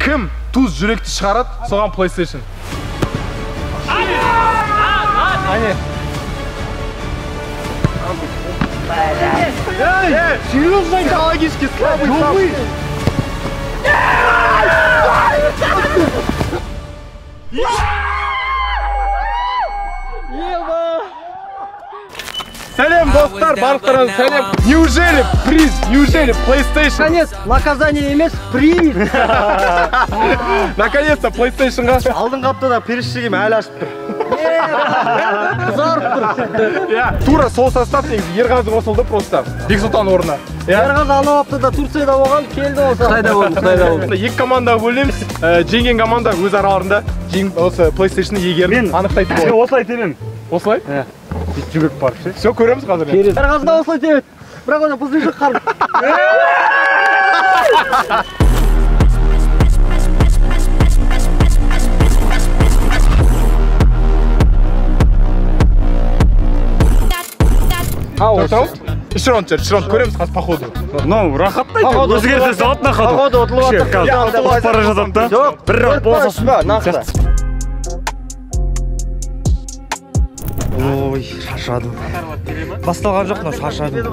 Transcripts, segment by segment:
Кім туз жүректі шығарады, соған PlayStation. Әне. Эй, серьезно, психологически слабый. Сәлем, достар, барлықтарыңызға сәлем. Неужели приз, неужели PlayStation? Наконец, наказание емес, приз. Наконец-то PlayStation-ға. Алдыңғы аптада періште әлі ашып тұр. Қызарып тұр. Иә, тура сол состав негізі Ерғазы қосылды просто. Бексұлтан орнына. Ерғазы анау аптада Турцияда болған, келді осы. Қытайда болдым, Қытайда болдым. Екі командаға бөлеміз. Жеңген команда өз араларында осы PlayStation-ны иегерін анықтайтын болады. Мен осылай тебемін. Осылай? Иә. Жүгіріп барып ше. Все, көреміз қазір. Ерғазы да осылай тебеді. Бірақ оны бұзды жоқ қарны. Төрт раунд? Үш раунд, үш раунд көреміз қазір по ходу. Мынау рахаттай өзгерте салады на ходу. По ходу ұтылып жатыр. Ұтылып бара жатады да. Жоқ, бір раунд бола салсын. Нақты. Ой, шаршадым. Басталған жоқ, но шаршадым.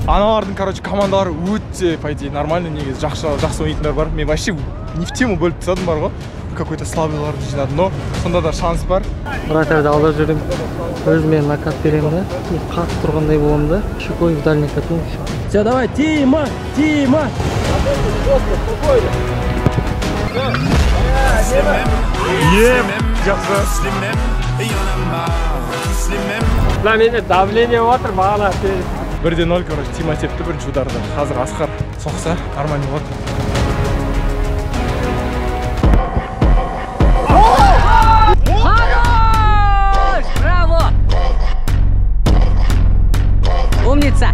Аналардың, короче, командалары өте, по идее, нормально негізі, жақсы жақсы ойнайтындар бар. Мен вообще не в тему бөліп тастадым бар ғой. Какой-то слабыйларды жинадым, но сонда да шанс бар. Вратарьды алда жүрем. Өзіме накат беремін да, қатты тұрғандай боламын да, щекой в дальний катну. Все, давай, Тима, Тима! Жақсы. Мына менде давление отыр, бағана. 1-0, короче, Тима тепті бірінші ударды. Қазір Асқар соқса, нормально болады. Хорош! Браво! Умница!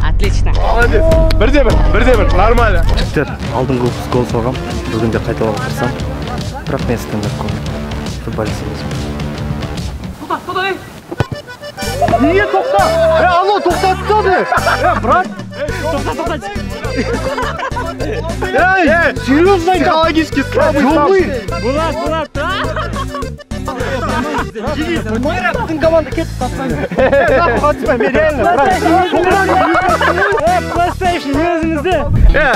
Отлично! Молодец! Бірде бір, бірде бір, нормально. Жігіттер, алдыңғы выпуск гол соғам, бүгін де қайталауға тырысамын. Бірақ мен стендап комик, футболист емеспін. Неге тоқта? Алло, тоқтатты тастады. Брат. Тоқта, тоқта. Эй, серьезно, психологически слабый. Булат, Булат. Біздің команда кетіп тастаймын. Қатыспаймын, мен реально, брат. PlayStation өзіңізде.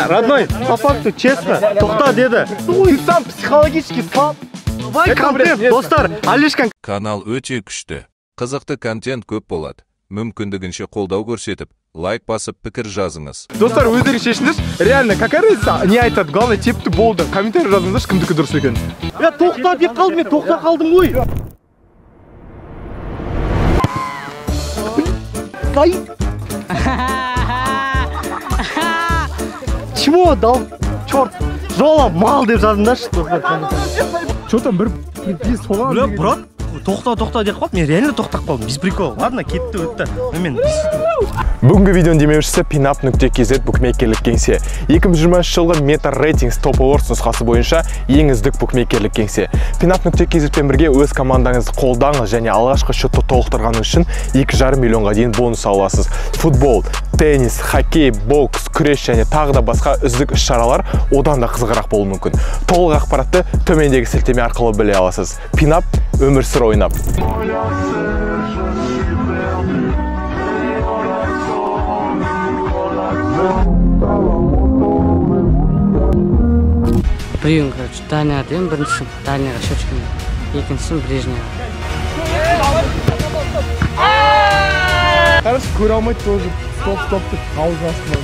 Родной, по факту, честно, тоқта деді. Ты сам психологически слаб. Давай контент, достар, Алишкан. Канал өте күшті. Қызықты контент көп болады. Мүмкіндігінше қолдау көрсетіп, лайк басып, пікір жазыңыз. Достар, өздері шешіңдерші. Реально, какая разница? Не айтады, главное, тепті болды. Комментарий жазыңыздаршы, кімдікі дұрыс екенін. Я тоқта деп қалдым, мен тоқта қалдым ғой. Чего дал? Черт, жола мал деп жазыңдаршы. Че там бір соған? Бля, брат, тоқта, тоқта деп қалды. Мен реально тоқтап қалдым. Без прикола. Ладно, кетті, өтті. Мен Бүгінгі видеоның демеушісі pinup.kz букмекерлік кеңсе. 2023 жылғы Meta Ratings Top Awards нұсқасы бойынша ең үздік букмекерлік кеңсе. pinup.kz пен бірге өз командаңызды қолдаңыз және алғашқы счетты толықтырғаныңыз үшін 2,5 миллионға дейін бонус аласыз. Футбол, теннис, хоккей, бокс, күрес және тағы да басқа үздік іс-шаралар одан да қызығырақ болуы мүмкін. Толық ақпаратты төмендегі сілтеме арқылы біле аласыз. Pinup өмір сүр ойнап. Біреуін, короче, дальняға деймін, біріншісін дальняға щечкамен, екіншісін ближняға. Қарашы, көре алмайды тоже. Стоп, стоп деп аузын астына.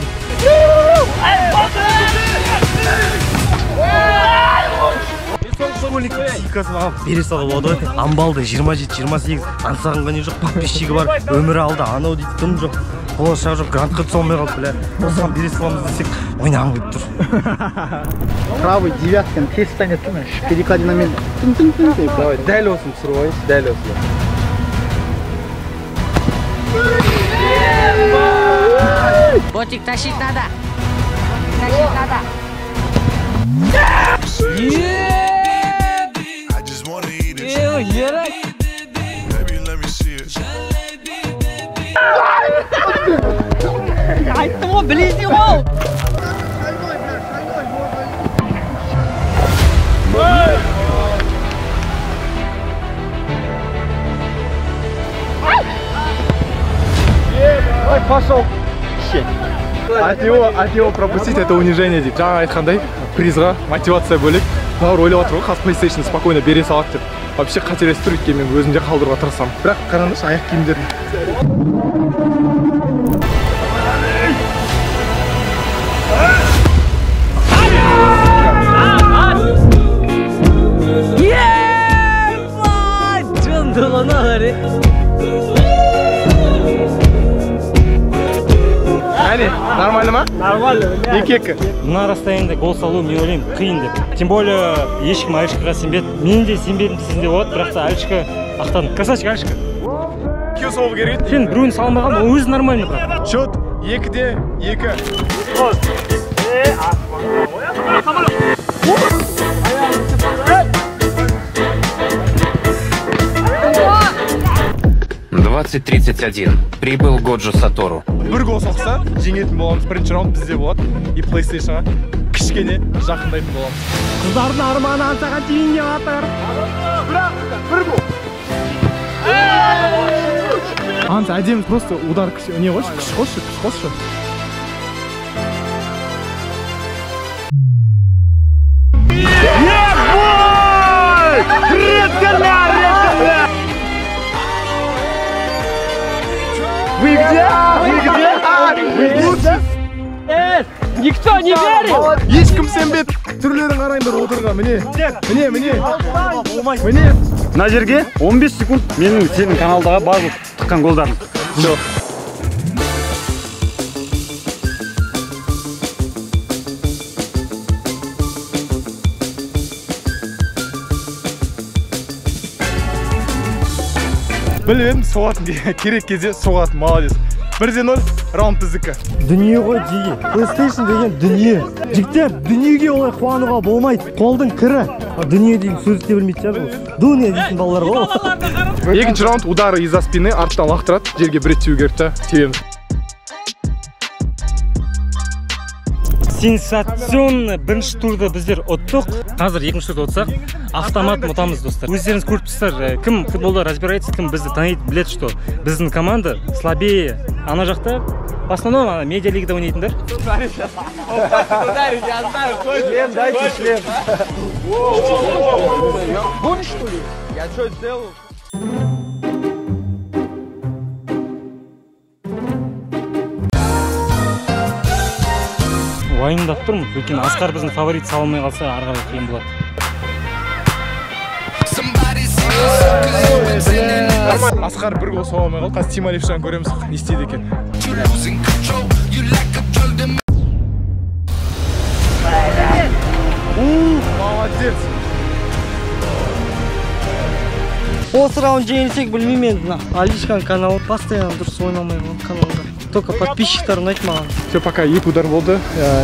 Психикасын алып бере салып болады ғой. Амбалды 27-28, аңсағанға не жоқ, подписчигі бар, өмірі алды, анау дейді, дым жоқ, болашағы жоқ, грантқа түсе алмай қалды, бля. Осыған бере саламыз десек, ойнағым келіп тұр. Правый девятканы тез станет, перекладинамен тың-тың-тың деп. Давай, дәл осыны түсіріп алайыншы, дәл осыны. Ботик тащить надо. Тащить надо. Айттым ғой, білесің ғой. Ой, пошел. От него пропустить это унижение деп. Жаңа айтқандай, призға мотивация бөлек. Мыналар ойлап отыр ғой, қазір PlayStation спокойно бере салады деп. Вообще қателесіп тұр, өйткені мен өзім де қалдыруға тырысамын. Бірақ қараңдаршы, аяқ киімдерін. Әне, нормально ма? Нормально. 2-2. Мына расстояниеде гол салу мен ойлаймын қиын деп. Тем более ешкім Алишкаға сенбеді. Мен де сенбедім десем де болады, бірақ та Алишка ақтады. Красавчик Алишка. Кеу соғу керек еді. Сен біреуін салмаған, ол өзі нормально бірақ. Счет 2-2. 20:31. Прибыл Годжо Сатору. Бір гол соқса, жеңетін боламыз. Бірінші раунд бізде болады. И PlayStation-ға кішкене жақындайтын боламыз. Қыздардың арманы аңсаған тиын деп жатыр. Бірақ бір гол. Анса әдемі просто удар күш, не қойшы, күш қосшы, күш қосшы. Вы где? Вы где? Вы где? Никто не верит! Ешкім сенбеді. Түрлерін қараңдар отырған. Міне, міне, міне. Міне. Мына жерге 15 секунд менің сенің каналдағы барлық тыққан голдарым. Все. Біліп едім, соғатын керек кезде соғатын, молодец. 1-0, раунд біздікі. Дүние ғой жеге. PlayStation деген дүние. Жігіттер, дүниеге олай қуануға болмайды. Қолдың кірі. Дүние деген сөзді де білмейтін шығар бұл. Дүние дейтін балалар ғой. Екінші раунд удары из-за спины, арттан лақтырады. Жерге бір рет теу керек та, тебеміз. Сенсационный бірінші турды біздер ұттық. Қазір екінші турды ұтсақ, автомат ұтамыз, достар. Өздеріңіз көріп тұрсыздар, кім футболда разбирается, кім бізді таниды, біледі, что біздің команда слабее. Ана жақта в основном ана медиа лигада ойнайтындар. Шлем, дайте шлем. Гонишь, что ли? Я что сделал? Уайымдап тұрмын, өйткені Асқар біздің фаворит сала алмай қалса, ары қарай қиын болады. Асқар бір гол соға алмай қалды. Қазір Тима Левшаны көреміз, не істейді екен. Молодец! Осы раунд жеңілсек білмеймін енді. Алишканың каналы постоянно дұрыс ойнамай қалған каналда. Только подписчиктар ұнайды маған. Все, пока екі удар болды.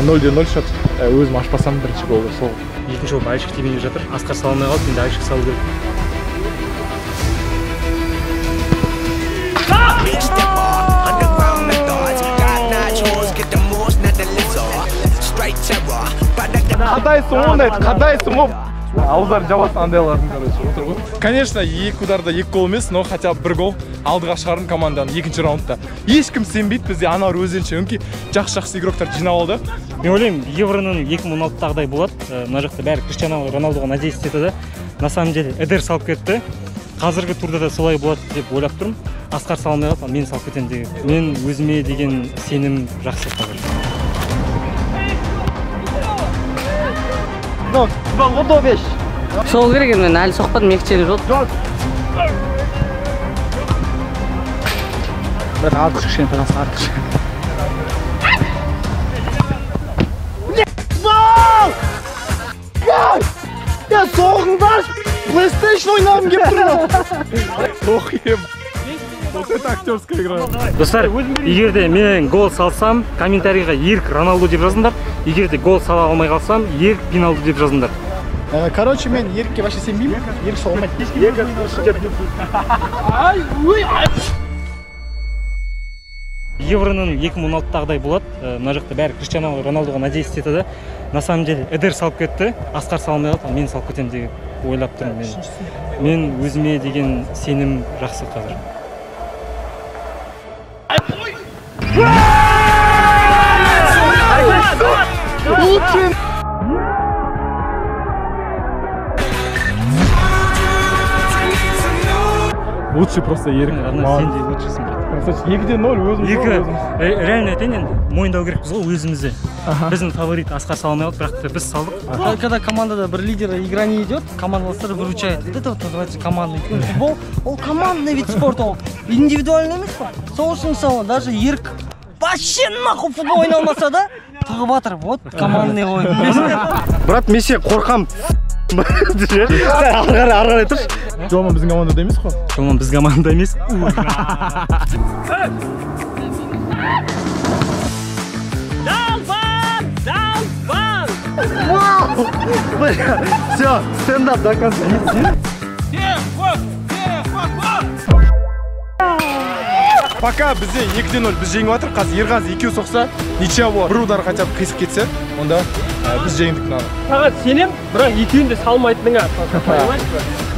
0-0 счет. Өзім ашпасам бірінші голды сол. Екінші болып Алишка тебейін деп жатыр. Асқар сала алмай қалды, енді Алишка салу керек. Қадайсың ондай, қадайсың ғой. Ауыздарын жабасың андайлардың, короче, отыр ғой. Конечно, екі ударда екі гол емес, но хотя бы бір гол алдыға шығардым команданы екінші раундта. Ешкім сенбейді бізде, аналар өздерінше өңкей жақсы-жақсы игроктар жинап алды. Мен ойлаймын, Евроның 2016-тағыдай болады. Мына жақта бәрі Криштиану Роналдуға надеяться етеді да. На самом деле Эдер салып кетті. Қазіргі турда да солай болады деп ойлап тұрмын. Асқар сала алмай қалды, мен салып кетемін деген. Мен өзіме деген сенім жақсы қазір. Соғу керек енді, мен әлі соқпадым, екі челлендж болды. Бірақ артық кішкене, пожалуйста, артық кішкене. Я соғыңдаршы, PlayStation ойнағым келіп тұр. Ох, ем. Вот это актерская игра. Достар, егер де мен гол салсам, комментарийға Ерік Роналду деп жазыңдар. Егер де гол сала алмай қалсам, Ерік Пиналду деп жазыңдар. Короче, мен Ерікке вообще сенбеймін. Ерік соғылмайды. 2, 3, Ай, ой, ай. Евроның 2016-тағыдай болады. Мына жақта бәрі Криштиану Роналдуға надеяться етеді. На самом деле Эдер салып кетті, Асқар салмай қалды, ал мен салып кетемін деп ойлап тұрмын мен. Мен өзіме деген сенім жақсы қазір. Лучший! Лучший просто Ерік. Сен де лучшийсің, брат. Красавчик. 2-0 өзіміз. 2. Реально айтайын енді, мойындау керекпіз ғой өзімізді. Біздің фаворит Асқар салмай қалды, бірақ та біз салдық. Когда командада бір лидер игра не идет, командаластар выручает. Вот это вот называется командный футбол. Ол командный вид спорта, ол индивидуальный емес па? Сол үшін мысалы, даже Ерік вообще нахуй футбол ойнай алмаса да, тығып жатыр. Вот командный ойын. Брат, мен сен қорқам. Ары қарай тұршы. Жолман біздің командада емес қой. Жолман біздің командада емес. Далбан! Далбан! Все, стендап до конца. Пока бізде 2-0 біз жеңіп жатыр. Қазір Ерғазы екеу соқса, ничья болады. Бір удар хотя бы қисық кетсе, онда біз жеңдік мынаны. Саған сенем, бірақ екеуін де салмайтыныңа.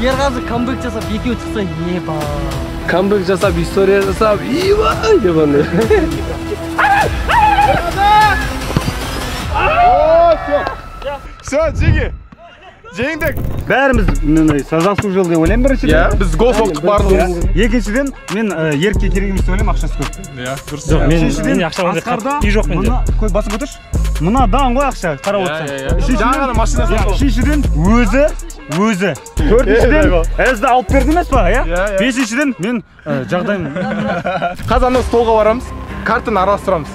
Ерғазы камбэк жасап екеуі шықса, еба. Камбэк жасап, история жасап, еба деп андай. Все, жеңе. Жеңдік. Бәріміз заслужил деп ойлаймын біріншіден. Иә, біз гол соқтық барлығымыз. Екіншіден, мен Ерікке керек емес деп ойлаймын, ақшасы көп. Иә, дұрыс. Жоқ, мен ақша ондай қатты үй жоқ менде. Қой, басып отыршы. Мынадан ғой ақша, қарап отырсаң. Жаңа ғана машина сатып алдым. Үшіншіден, өзі. Төртіншіден, әзді алып берді емес па, иә? Бесіншіден, мен жағдайым. Қазір анау столға барамыз, картаны араластырамыз.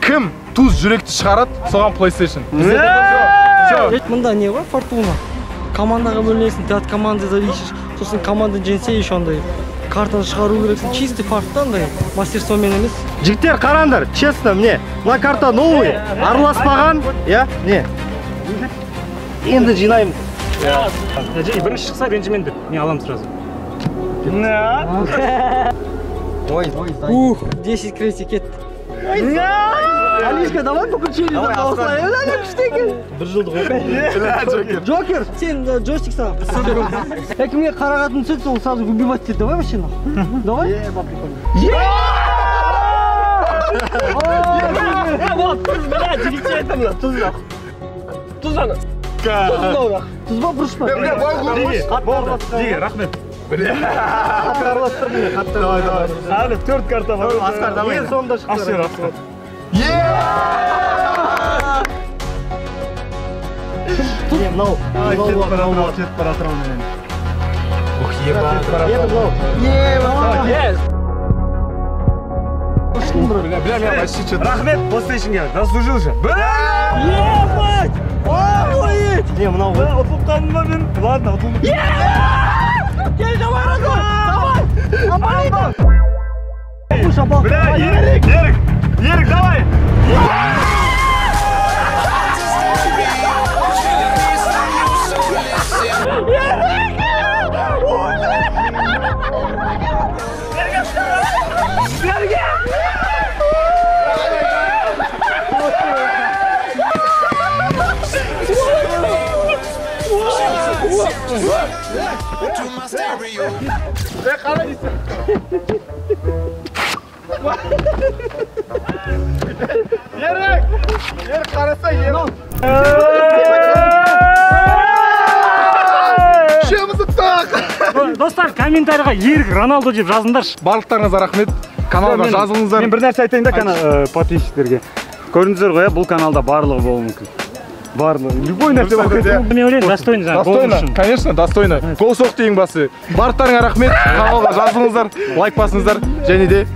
Кім туз жүректі шығарады, соған PlayStation. Мында не ғой, фортуна. Командаға бөлінесің, ты от команды зависишь. Сосын команда жеңсе еще андай картаны шығару керексің. Чистый фарт та андай, мастерствомен емес. Жігіттер, қараңдар, честно, міне, мына карта новый, араласпаған, иә, не. Енді жинаймыз. Бірінші шықса ренжімеңдер, мен аламын сразу. Ой, ух, 10 крестик кетті. Алишка, давай включили. Бір жылдық оқу. Джокер, сен джойстик саған. Кімге қарағатын түседі, сол сразу выбивать етеді. Давай вообще нахуй. Давай. Тұз, бля, жігітше айтамын, тұз нахуй. Тұз ана. Тұз ба, бұрыш па? Жеге, рахмет. Қатты араластыр мені, қатты. Әлі 4 карта бар. Асқар, давай. Ең соңында шықты. Асқар. Не, мынау. Кетіп бара жатыр мен. Ух, еба. Еба. Бля, мен вообще что-то. Рахмет, PlayStation'ге заслужил же. Ебать! Охуеть! Не, мынау ғой. Ұтылып қалдым ба мен? Ладно, ұтылдым. Кел, давай, Разор! Давай! Амалита! Бля, Ерік! Ерік! Ерік, давай! Ерік! Ерік қараса, Ерік! Үшеуміз ұттық! Достар, комментарийға Ерік Роналдо деп жазыңдаршы. Барлықтарыңызға рахмет. Каналға жазылыңыздар. Мен бір нәрсе айтайын да подписчиктерге. Көрдіңіздер ғой, бұл каналда барлығы болуы мүмкін. Барлығы. Любой нәрсе болып кетуі мүмкін. Мен ойлаймын, достойно жаңағы гол Достойно, үшін. конечно, достойно. Гол соқты ең басы. Барлықтарыңа рахмет. Каналға жазылыңыздар, лайк басыңыздар және де